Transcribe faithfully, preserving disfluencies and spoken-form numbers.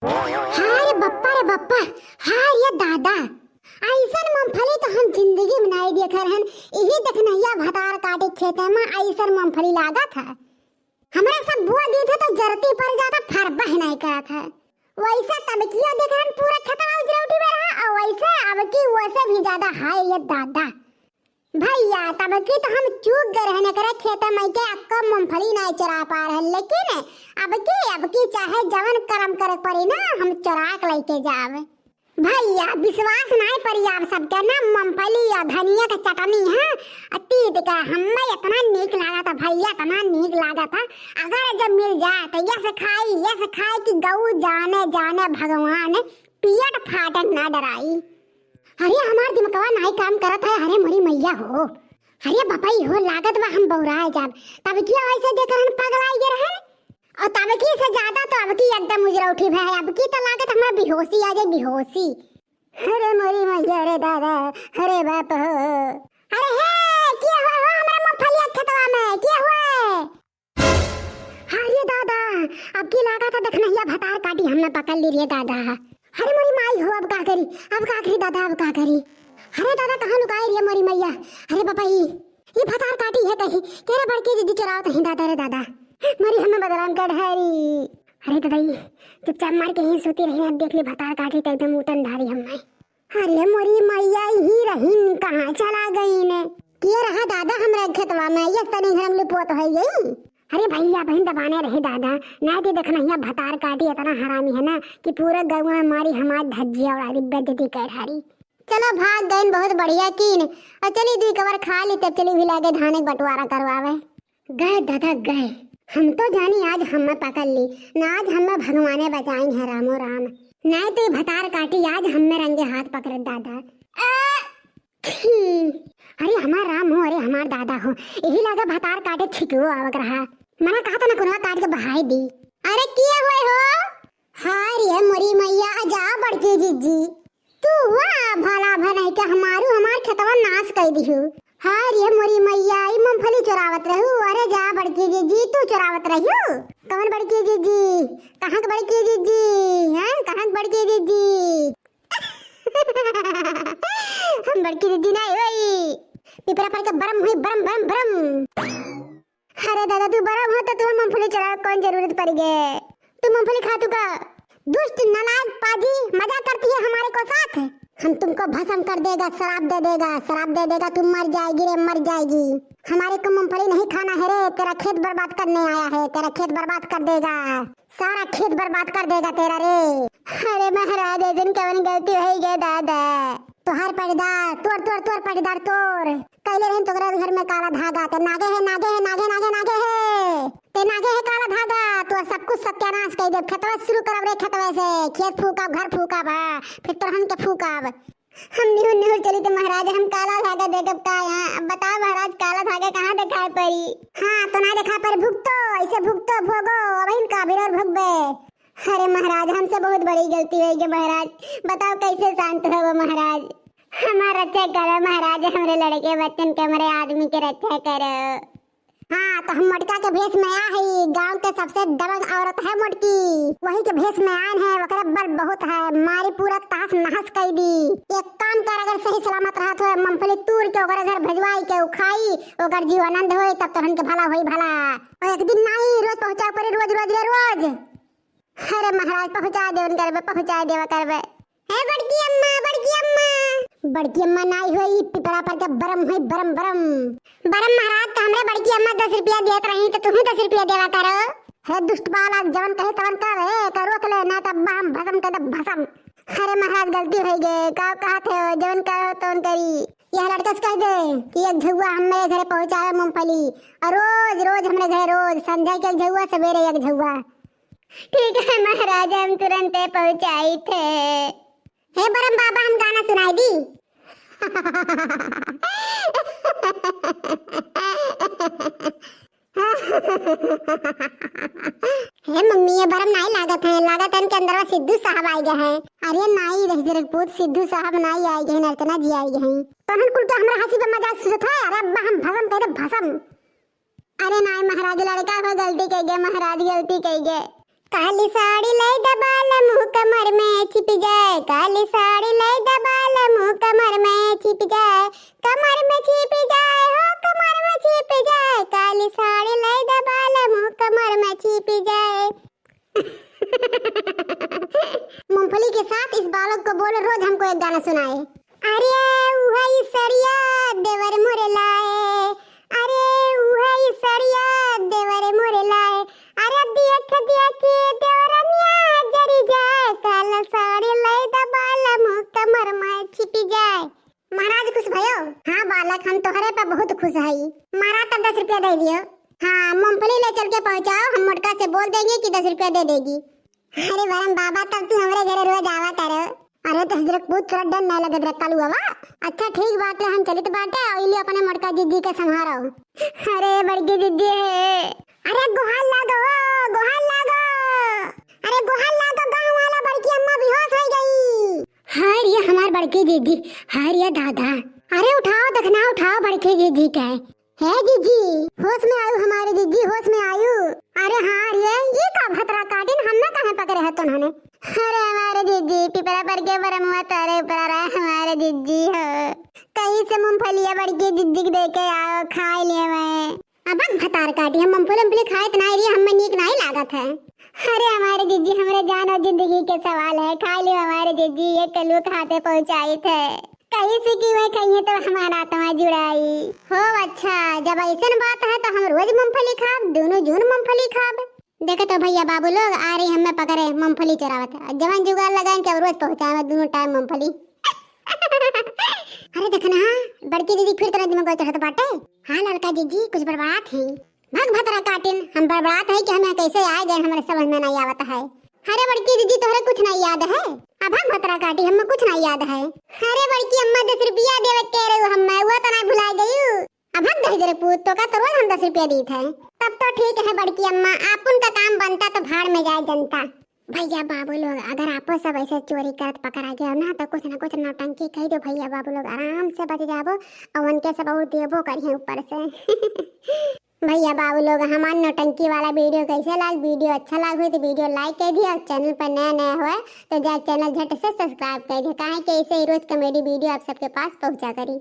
हाय रे बप्पा रे बप्पा, हाय रे दादा, अइसन मूंगफली तो हम जिंदगी में नाहीं देखे रहन। इही देखनहिया भतार काटी खेते में अइसन मूंगफली लागत है। हमरा सब बुआ देत है तो जरती पर जाता, फरबह नाहीं करत है। वैसे तबकियो देख रहन पूरा खेतवा उजरौठी में रहा, और वैसे अबकी वैसे भी ज्यादा। हाय रे दादा, भैया, तबकी तो हम चूक गए रहन, एकरे खेते में के अक्को मूंगफली नाहीं चुरा पा रहन, लेकिन अबकी, अबकी चाहे जवन करम करे पड़ी ना, हम चुरा के लेके जावे। भैया, विश्वास नाहीं पड़ी आप सबके ना, मूंगफली और धनिया के चटनी है, और तीत के, हमें इतना नीक लागत है भैया, इतना नीक लागत है। अगर जब मिल जाए तो यस खाई, यस खाई कि गऊ जाने, जाने भगवान, पियट फाटन ना डराई। अरे हमार दिमकवा नाहीं काम करत है, अरे मोरी मैया हो। अरे बपई हो, लागत बा हम बौराए जाब। तबकियो ऐसे देख रहन पगलाए गए रहन। और तबकी से ज्यादा तो अबकी एकदम उजरौठी भय है। अबकी तो लागत हमरा बेहोशी आ जाए, बेहोशी। अरे मोरी मैया रे दादा, अरे बाप हो। अरे हे, के हुए हो हमरा मूंगफलिया खेतवा में, के हुए? अरे दादा, अबकी लागत है देखनहिया भतार काटी हमें पकड़ ली रे दादा। अरे मोरी माई हो, अब का करी, अब का करी दादा, अब का करी? अरे दादा, कहाँ लुकाए रे मोरी मैया? अरे बपई, ई भतार काटी है कहीं, केरे बड़की दीदी चुरावत ही दादा रे दादा। मोरी हमें बदनाम कर ढारी। अरे दादा, ई चुपचाप मार के ही सोती रही, अब देख ली भतार काटी तो एकदम उतन ढारी हमें। अरे मोरी मैया, ही रहीन, कहाँ चला गईन? के रहा दादा हमरा खेतवा में, ये तनी घर में लुपोत हो गई। अरे भैया बहन दबाने रहे दादा, ना तो देखनहिया भतार काटी इतना हरामी है ना कि पूरा गौवा में मारी हमार धज्जिया उड़ा दी, बेइज्जती कर ढारी। चलो भाग गईन, बहुत बढ़िया कीन। और चली दुई कवर खा ली, तब चली भी लागे धाने के बंटवारा करवावे। गए दादा गए, हम तो जानी आज हमें पकड़ ली, ना आज हमें भगवाने बचाइन है रामो राम। ना तो ये भतार काटी आज हमें रंगे हाथ पकड़े दादा। आ, छी, अरे हमार राम हो, अरे हमार दादा हो, यही लागे भतार काटे छिटुओ आवत रहा। मना कहा था ना कुनवा काट के बहाई दी। अरे किए हुए हो? हाय रे मोरी मैया, जा बड़की जिज्जी। तू हुआ भला भनई के हमारू हमार खेतवा नाश कर दिहू। हाय रे मोरी मैया, ई मूंगफली चुरावत रहू। अरे जा बड़की जिज्जी, तू चुरावत रहू। कौन बड़की जिज्जी? कहाँ के बड़की जिज्जी? हैं? कहाँ के बड़की जिज्जी? हम बड़की दीदी नाहीं होई, पिपरा पर के बरम हुई, बरम, बरम, बरम। अरे दादा, तू बरम हो तो तू मूंगफली चुरावे कौन जरूरत पड़ गए? तू मूंगफली खा तू का? दुष्ट नालायक पाजी, मजाक करती है हमारे को साथ। हम तुमको भस्म कर देगा, श्राप दे देगा, श्राप दे देगा, तू मर जाएगी रे, मर जाएगी। हमारे को मूंगफली नहीं खाना है रे, तेरा खेत बर्बाद करने आया है, तेरा खेत बर्बाद कर देगा। सारा खेत बर्बाद कर देगा तेरा रे। अरे महाराज, ऐसन कवन गलती होई गे दादा? तोहार पटदार, तोर, तोर, तोर पटदार तोर। कैले रहन तोकरा घर में काला धागा, ते नागे है, नागे है, नागे, नागे, नागे है। ते नागे है काला धागा, तोर सब कुछ सत्यानाश कर देब। खेतवा शुरू करब रे, खेतवा से। खेत फूकब, घर फूकब, हाँ, फिर तोरहन के फूकब। हम निहुर निहुर चली तो महाराज, हम काला धागा देखब का यहाँ? अब बताओ महाराज, काला धागा कहाँ दिखाई पड़ी? हाँ, तो ना दिखाई पड़ी, भुगतो, ऐसे भुगतो, भोगो, अब इनका भी और भुगबे। अरे महाराज, हमसे बहुत बड़ी गलती होई गे महाराज, बताओ कैसे शांत होबो महाराज? हमार रक्षा करो महाराज, हमरे लड़के बच्चन के, हमरे आदमी के रक्षा करो। हाँ, तो हम मोटका के भेष में आ हई। गांव के सबसे दबंग औरत है मोटकी, वही के भेष में आयन है। ओकरे बल बहुत है, मारी पूरा तहस नहस कई दी। एक काम कर, अगर सही सलामत रहत हो, मूंगफली तूर के ओकरे घर भेजवाई के उ खाई, ओकर जीव आनंद होई, तब तोहन के भला होई भला। और एक दिन नाई, रोज पहुंचा पड़े, रोज, रोज रे रोज। अरे महाराज, पहुँचा देवन करबे, पहुँचा देवा करबे। हे बड़की अम्मा, बड़की अम्मा। बड़की अम्मा नाई होई, पिपरा पर के बरम होई, बरम, बरम। बरम महाराज, तो हमरे बड़की अम्मा दस रुपया देत रही, तो तुहू दस रुपया देवा करो। हे दुष्ट बालक, जवन कहे तवन कर, ए, का रोक ले, ना तो अब्बा हम भसम कर दे, भसम। अरे महाराज, गलती होई गे, का कहत है, जवन कहो तवन करी। यह लड़का से कह दे कि एक झउआ हमरे घरे पहुँचावे मूंगफली, और रोज, रोज हमरे घरे, रोज संझा के एक झउआ, सवेरे एक झउआ। ठीक है महाराज, हम तुरंते पहुँचाई थे। हे बरम बाबा, हम गाना सुनाई दी। हे मम्मी, ये बरम नाई लागत है, लागत है इनके अंदर सिद्धू साहब आई गए हैं। अरे नाई, रही जरा पूत, सिद्धू साहब नाई आई गए हैं, अर्चना जी आई गए हैं। तो हम कुल के हमरा हंसी पे मजाक सुझत है। अरे अब्बा, हम भसम कह दे, भसम। अरे नाई महाराज, लड़का हो गलती कह गए महाराज, गलती कह गए। काली साड़ी लाई दबाल मुँह साड़ी लइ द बालमू कमर में छिप जाए, कमर में छिप जाए हो, कमर में छिप जाए, काली साड़ी लइ द बालमू कमर में छिप जाए। मूंगफली के साथ इस बालक को बोलो, रोज हमको एक गाना सुनाए। अरे उहइ सड़िया देवर मोरे लाए, अरे उहइ सड़िया देवर मोरे लाए, अरे देख देख देवरनिया जरी जाए, काला साड़ी लइ द बालमू कमर में छिपी जाए। महाराज खुश भयो? हाँ बालक, हम तोहरे पर बहुत खुश हई। मारा तब दस रुपया दे दियो। हाँ, मूंगफली ले चल के पहुँचाओ, हम मोटका से बोल देंगे कि दस रुपया दे देगी। अरे बरम बाबा, तब तू हमरे घरे रोज आवा करो। अरे तो हजरत पूत, तोरा डर नहीं लगत रे कलुआ? अच्छा ठीक बात है, हम चलित बाटे और इलियो अपने मोटका जिज्जी के संभारो। अरे बड़की जिज्जी है। अरे गोहार लागो, गोहार लागो। अरे गोहार लागो, गाँव वाला बड़की अम्मा बेहोश होइ गई। हाय रे हमार बड़की जिज्जी, हाय रे दादा। अरे उठाओ दखना, उठाओ बड़की जिज्जी के। हे जिज्जी, होश में आयु हमारे जिज्जी, होश में आयु। अरे हाँ रे, ये का भतरा काटिन, हमें काहे पकड़े है तोन्हने? अरे हमारे जिज्जी, पिपरा पर के बरमुआ तारे ऊपर आ रहा है हमारे जिज्जी हो। कहीं से मूंगफलिया बड़की जिज्जी के दे के आओ, खाइ ले मैं। अबक भतार काटी, हम मूंगफली उंगफली खाइत नाहीं रे, हमें नीक नाहीं लागत है। अरे हमारे जिज्जी, हमरे जान और जिंदगी के सवाल है, खाइ ले हमारे जिज्जी, ये कलू खाते पहुँचाइत है। कहीं से कि वह कहिए तो हमारा आत्मा जुड़ाई हो। अच्छा, जब ऐसन बात है तो हम रोज मूंगफली खाब, दोनों जून मूंगफली खाब। देखे तो भइया बाबू लोग आ रही, हमें पकड़े मूंगफली चोरावत है। जवन जुगाड़ लगाइन के अब रोज पहुँचाए दोनों टाइम मूंगफली। अरे देख ना, बड़की दीदी फिर तोरा दिमाग में चढ़त बाटे। हाँ लड़का जिज्जी, कुछ बड़बड़ात है। भाग भतरा काटिन, हम बड़बड़ात है कि हमें कैसे आ गए, हमारे समझ में नहीं आवत है। अरे बड़की दीदी, तोहरे कुछ नहीं याद है? अब भाग भतरा काटी, हमें कुछ नहीं याद है। अरे बड़की अम्मा, दस रुपया देवे के रहे हमें, वो तो नहीं भुला गई। अब भाग दहिजरे पूत, तो का तो रोज हम दस रुपया दीत है। तब तो ठीक है बड़की अम्मा, आपन का काम बनता तो भाड़ में जाए जनता। भइया बाबू लोग, अगर आपो सब ऐसे चोरी करत पकड़ा गया ना, तो कुछ ना कुछ नौटंकी कह दो भइया बाबू लोग, आराम से बच जाबो और उनके सब और देबो करिए ऊपर से। भइया बाबू लोग, हमार नौटंकी वाला वीडियो कैसे लाग? वीडियो अच्छा लाग हुई तो वीडियो लाइक कर दिया और चैनल पर नया नया हुआ तो जा चैनल झट से सब्सक्राइब कर दिया, काहे कि ऐसे ही रोज कॉमेडी वीडियो आप सबके पास पहुँचा करी।